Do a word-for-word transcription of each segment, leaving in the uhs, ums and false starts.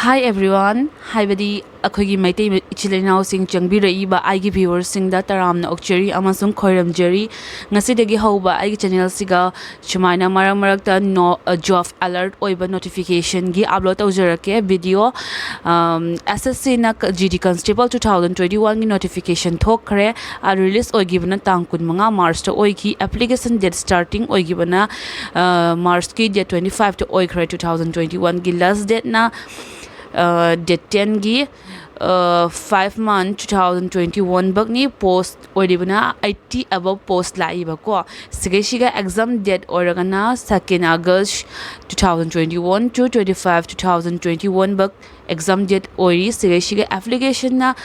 Hi everyone, ꯍꯥꯏꯕꯗꯤ ꯑꯩꯈꯣꯏꯒꯤ ꯃꯩꯇꯩ ꯏꯆꯤꯜ ꯏꯅꯥꯎꯁꯤꯡ ꯆꯪꯕꯤꯔꯛꯏꯕ ꯑꯩꯒꯤ viewerꯁꯤꯡꯗ ꯇꯔꯥꯝꯅ ꯑꯣꯛꯆꯔꯤ ꯑꯃꯁꯨꯡ ꯈꯣꯏꯔꯝꯖꯔꯤ꯫ ꯉꯁꯤꯗꯒꯤ ꯍꯧꯕ ꯑꯩꯒꯤ channelꯁꯤꯒ ꯁꯨꯃꯥꯏꯅ ꯃꯔꯛ ꯃꯔꯛꯇ ꯅꯣ job alert ꯑꯣꯏꯕ notificationꯒꯤ upload ꯇꯧꯖꯔꯛꯀꯦ video꯫ ꯑꯦꯁ ꯑꯦꯁ ꯁꯤꯅ ꯖꯤ ꯗꯤ ꯀꯟꯁꯇꯦꯕꯜ ꯇꯨ ꯊꯥꯎꯖꯟ ꯇ꯭ꯋꯦꯟꯇꯤ ꯋꯥꯟꯒꯤ notification ꯊꯣꯛꯈ꯭ꯔꯦ꯫ Release ꯑꯣꯏꯈꯤꯕꯅ ꯇꯥꯡ ꯀꯨꯟꯃꯉꯥ Marchꯇ ꯑꯣꯏꯈꯤ꯫ Application date starting ꯑꯣꯏꯈꯤꯕꯅ Marchꯀꯤ date twenty fiveꯇ ꯑꯣꯏꯈ꯭ꯔꯦ꯫ Two thousand twenty oneꯒꯤ last dateꯅ date tenꯒꯤ five month two thousand twenty one ꯕꯛꯅꯤ꯫ Post ꯑꯣꯏꯔꯤꯕꯅ eighty above post ꯂꯥꯛꯏꯕꯀꯣ꯫ ꯁꯤꯒꯩꯁꯤꯒ exam date ꯑꯣꯏꯔꯒꯅ second August two thousand twenty one to twenty five two thousand twenty one ꯕꯛ exam date ꯑꯣꯏꯔꯤ꯫ ꯁꯤꯒꯩꯁꯤꯒ applicationꯅ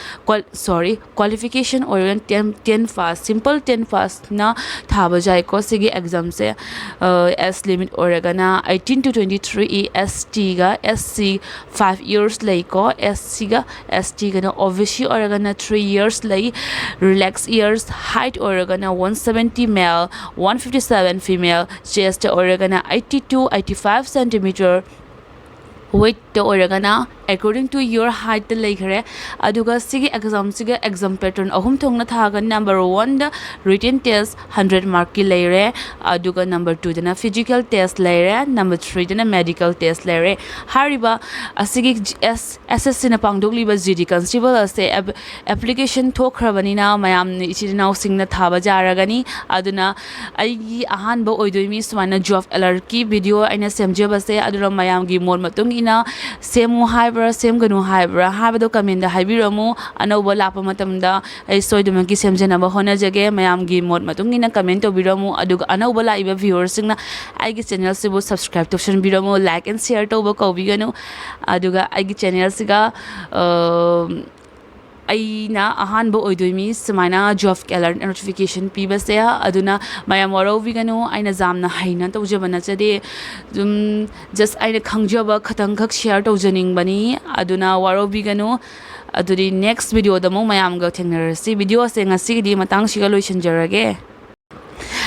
sorry qualification ꯑꯣꯏꯔꯒꯅ ten ten pass, simple ten passꯅ ꯊꯥꯕ ꯌꯥꯏꯀꯣ꯫ ꯁꯤꯒꯤ examꯁꯦ age limit ꯑꯣꯏꯔꯒꯅ eighteen to twenty three, S Tꯒ S C five years ꯂꯩꯀꯣ꯫ S Cꯒ S Tꯒꯅ O B C ꯑꯣꯏꯔꯒꯅ three years ꯂꯩ꯫ Relax years height ꯑꯣꯏꯔꯒꯅ one seventy male, one fifty seven female, chest ꯑꯣꯏꯔꯒꯅ eighty to eighty five centimeter, weightꯇ ꯑꯣꯏꯔꯒꯅ according to your heightꯇ ꯂꯩꯈ꯭ꯔꯦ꯫ ꯑꯗꯨꯒ ꯁꯤꯒꯤ examꯁꯤꯒ exam pattern ꯑꯍꯨꯝ ꯊꯣꯛꯅ ꯊꯥꯒꯅꯤ꯫ Number oneꯗ written test hundred markꯀꯤ ꯂꯩꯔꯦ꯫ ꯑꯗꯨꯒ number twoꯗꯅ physical test ꯂꯩꯔꯦ꯫ Number threeꯗꯅ medical test ꯂꯩꯔꯦ꯫ ꯍꯥꯏꯔꯤꯕ ꯑꯁꯤꯒꯤ ꯑꯦꯁ ꯑꯦꯁ ꯁꯤꯅ ꯄꯥꯡꯊꯣꯛꯂꯤꯕ ꯖꯤ ꯗꯤ ꯀꯟꯁꯇꯦꯕꯜ ꯑꯁꯦ application ꯊꯣꯛꯈ꯭ꯔꯕꯅꯤꯅ ꯃꯌꯥꯝꯅ ꯏꯆꯤꯜ ꯏꯅꯥꯎꯁꯤꯡꯅ ꯊꯥꯕ ꯌꯥꯔꯒꯅꯤ꯫ ꯑꯗꯨꯅ ꯑꯩꯒꯤ ꯑꯍꯥꯟꯕ ꯑꯣꯏꯗꯣꯏ ꯃꯤ ꯁꯨꯃꯥꯏꯅ job alertꯀꯤ video ꯑꯩꯅ ꯁꯦꯝꯖꯕꯁꯦ꯫ ꯑꯗꯨꯅ ꯃꯌꯥꯝꯒꯤ ꯃꯣꯠ ꯃꯇꯨꯡ ꯏꯟꯅ ꯁꯦꯝꯃꯨ ꯍꯥꯏꯕ꯭ꯔꯥ ꯁꯦꯝꯒꯅꯨ ꯍꯥꯏꯕ꯭ꯔꯥ ꯍꯥꯏꯕꯗꯣ commentꯗ ꯍꯥꯏꯕꯤꯔꯝꯃꯨ꯫ ꯑꯅꯧꯕ ꯂꯥꯛꯄ ꯃꯇꯝꯗ ꯑꯩ ꯁꯣꯏꯗꯅꯃꯛꯀꯤ ꯁꯦꯝꯖꯅꯕ ꯍꯣꯠꯅꯖꯒꯦ꯫ ꯃꯌꯥꯝꯒꯤ ꯃꯣꯠ ꯃꯇꯨꯡ ꯏꯟꯅ comment ꯇꯧꯕꯤꯔꯝꯃꯨ꯫ ꯑꯗꯨꯒ ꯑꯅꯧꯕ ꯂꯥꯛꯏꯕ viewerꯁꯤꯡꯅ ꯑꯩꯒꯤ channelꯁꯤꯕꯨ subscribe ꯇꯧꯁꯟꯕꯤꯔꯝꯃꯨ, like and share ꯇꯧꯕ ꯀꯧꯕꯤꯒꯅꯨ꯫ ꯑꯗꯨꯒ ꯑꯩꯒꯤ channelꯁꯤꯒ ꯑꯩꯅ ꯑꯍꯥꯟꯕ ꯑꯣꯏꯗꯣꯏ ꯃꯤ ꯁꯨꯃꯥꯏꯅ job alert notification ꯄꯤꯕꯁꯦ꯫ ꯑꯗꯨꯅ ꯃꯌꯥꯝ ꯋꯥꯔꯧꯕꯤꯒꯅꯨ, ꯑꯩꯅ ꯌꯥꯝꯅ ꯍꯩꯅ ꯇꯧꯖꯕ ꯅꯠꯆꯗꯦ꯫ ꯑꯗꯨꯝ just ꯑꯩꯅ ꯈꯪꯖꯕ ꯈꯇꯪꯈꯛ share ꯇꯧꯖꯅꯤꯡꯕꯅꯤ꯫ ꯑꯗꯨꯅ ꯋꯥꯔꯧꯕꯤꯒꯅꯨ꯫ ꯑꯗꯨꯗꯤ next videoꯗ ꯑꯃꯨꯛ ꯃꯌꯥꯝꯒ ꯊꯦꯡꯅꯔꯁꯤ꯫ Videoꯁꯦ ꯉꯁꯤꯒꯤꯗꯤ ꯃꯇꯥꯡꯁꯤꯒ ꯂꯣꯏꯁꯤꯟꯖꯔꯒꯦ꯫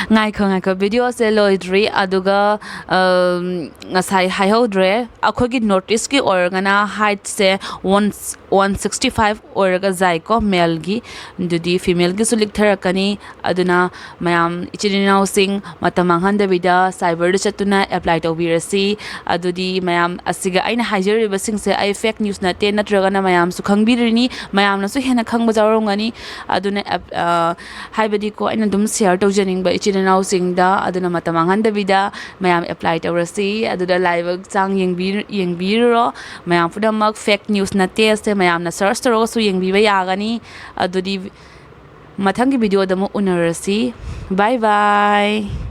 ꯉꯥꯏꯈꯣ, ꯉꯥꯏꯈꯣ, ꯚꯤꯗꯤꯑꯣꯁꯦ ꯂꯣꯏꯗ꯭ꯔꯤ꯫ ꯑꯗꯨꯒ, ꯑꯝ, ꯉꯁꯥꯏ ꯍꯥꯏꯍꯧꯗ꯭ꯔꯦ, ꯑꯩꯈꯣꯏꯒꯤ ꯅꯣꯔꯠ ꯏꯁꯀꯤ ꯑꯣꯏꯔꯒꯅ ꯍꯥꯏꯠꯁꯦ ꯋꯥꯟ, ꯋꯥꯟ ꯁꯤꯛꯁꯇꯤ ꯐꯥꯏꯚ ꯑꯣꯏꯔꯒ ꯌꯥꯏꯀꯣ, ꯃꯦꯜꯒꯤ꯫ ꯑꯗꯨꯗꯤ ꯐꯤꯃꯦꯜꯒꯤꯁꯨ ꯂꯤꯛꯊꯔꯛꯀꯅꯤ꯫ ꯑꯗꯨꯅ ꯃꯌꯥꯝ ꯏꯆꯤꯟ ꯏꯅꯥꯎꯁꯤꯡ ꯃꯇꯝ ꯃꯥꯡꯍꯟꯗꯕꯤꯗ ꯁꯥꯏꯕꯔꯗ ꯆꯠꯇꯨꯅ ꯑꯦꯄ꯭ꯂꯥꯏ ꯇꯧꯕꯤꯔꯁꯤ꯫ ꯑꯗꯨꯗꯤ ꯃꯌꯥꯝ, ꯑꯁꯤꯒ ꯑꯩꯅ ꯍꯥꯏꯖꯔꯤꯕꯁꯤꯡꯁꯦ ꯑꯩ ꯐꯦꯛ ꯅ꯭ꯌꯨꯁ ꯅꯠꯇꯦ, ꯅꯠꯇ꯭ꯔꯒꯅ ꯃꯌꯥꯝꯁꯨ ꯈꯪꯕꯤꯔꯤꯅꯤ, ꯃꯌꯥꯝꯅꯁꯨ ꯍꯦꯟꯅ ꯈꯪꯕ ꯌꯥꯎꯔꯝꯒꯅꯤ꯫ ꯑꯗꯨꯅ ꯑꯦꯞ-, ꯑ, ꯍꯥꯏꯕꯗꯤꯀꯣ, ꯑꯩꯅ ꯑꯗꯨꯝ ꯁꯤꯌꯔ ꯇꯧꯖꯅꯤꯡꯕ ꯏꯆꯤꯟ ꯏꯅꯥꯎꯁꯤꯡꯗ꯫ ꯑꯗꯨꯅ ꯃꯇꯝ ꯃꯥꯡꯍꯟꯗꯕꯤꯗ ꯃꯌꯥꯝ ꯑꯦꯄ꯭ꯂꯥꯏ ꯇꯧꯔꯁꯤ꯫ ꯑꯗꯨꯗ ꯂꯥꯏꯕꯛ ꯆꯥꯡ ꯌꯦꯡꯕꯤ-, ꯌꯦꯡꯕꯤꯔꯨꯔꯣ꯫ ꯃꯌꯥꯝ ꯄꯨꯝꯅꯃꯛ ꯐꯦꯛ ꯅ꯭ꯌꯨꯁ ꯅꯠꯇꯦ, ꯑꯁꯦ ꯃꯌꯥꯝꯅ ꯁꯔꯆ ꯇꯧꯔꯒꯁꯨ ꯌꯦꯡꯕꯤꯕ ꯌꯥꯒꯅꯤ꯫ ꯑꯗꯨꯗꯤ ꯃꯊꯪꯒꯤ ꯚꯤꯗꯤꯑꯣꯗ ꯑꯃꯨꯛ ꯎꯅꯔꯁꯤ꯫ ꯕꯥꯏ ꯕꯥꯏ꯫